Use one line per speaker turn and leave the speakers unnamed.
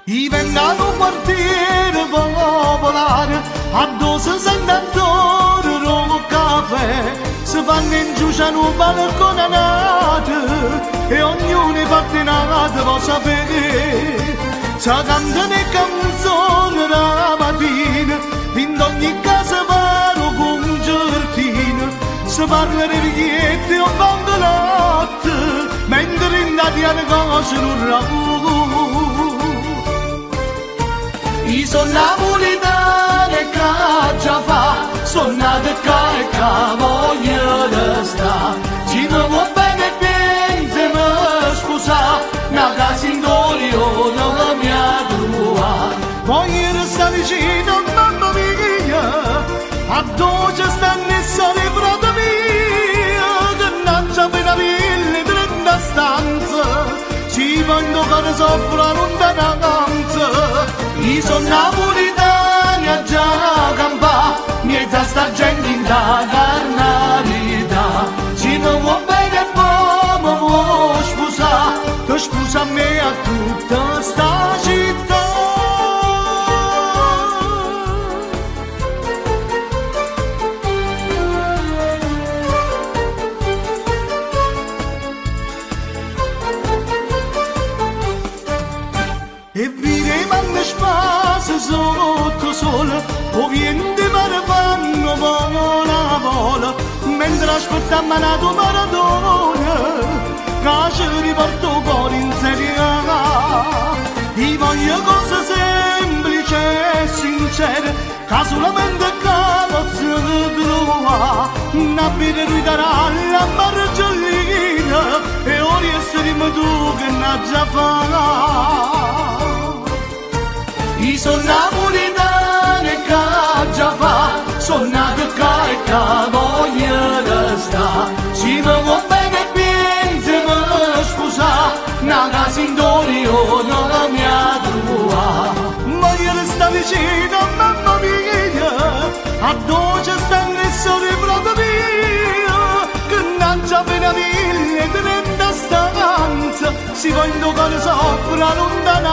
I' vengo 'a nu quartiere popolare addò se sente addore d' 'o cafè, se fanno 'e 'nciuce 'a nu balcone a n'ato e ognuno 'e fatte 'e n'ato vo' sapè. Se cantano 'e canzone d' 'a matina, dint' ogni casa pare 'o cuncertino, se parla d' 'e bigliette e 'o banconotto, mentre dint' 'a tiana coceno 'o ragù. I' so' napulitano e ch'aggia fa'? So' nato ccà e ccà voglio restà. Si me vuò bene pienze 'e me spusà, na casa 'int' 'o rione m'he 'a truvà. Voglio restà vicino a mamma mia, addò ce stanno 'e sore 'e frate mio, che n'aggia fa' 'e na villa 'e 30 stanze, si po' 'int' 'o core soffro 'a luntananza. I' so' napulitano e aggia campà, 'mmiez'a 'sta gente 'int' 'a carnalità. Si me vuò bene e po' me vuò spusà, te spuse a me e a tutta 'sta città. E vire 'e panne spase sott' 'o sole, 'o viento 'e mare fanno vola vola, mentre aspettammo n'atu maratone ca ce riporta 'o core in Serie A. I' voglio cose semplici e sincere ca sulamente ccà pozzo truvà, na birra, duje taralle a Margellina e 'o riesto dimme tu che n'aggia fà. I' so' napulitano e ch'aggia fà? So' nato ccà e ccà voglio restà. Si me vuò bene e pienze 'e me spusà, na casa 'int' 'o rione m'he 'a truvà. Voglio restà vicino a mamma mia, addò ce stanno 'e sore 'e frate mio, che n'aggia fa' 'e na villa 'e 30 stanze, si po' 'int' 'o core soffro 'a luntananza.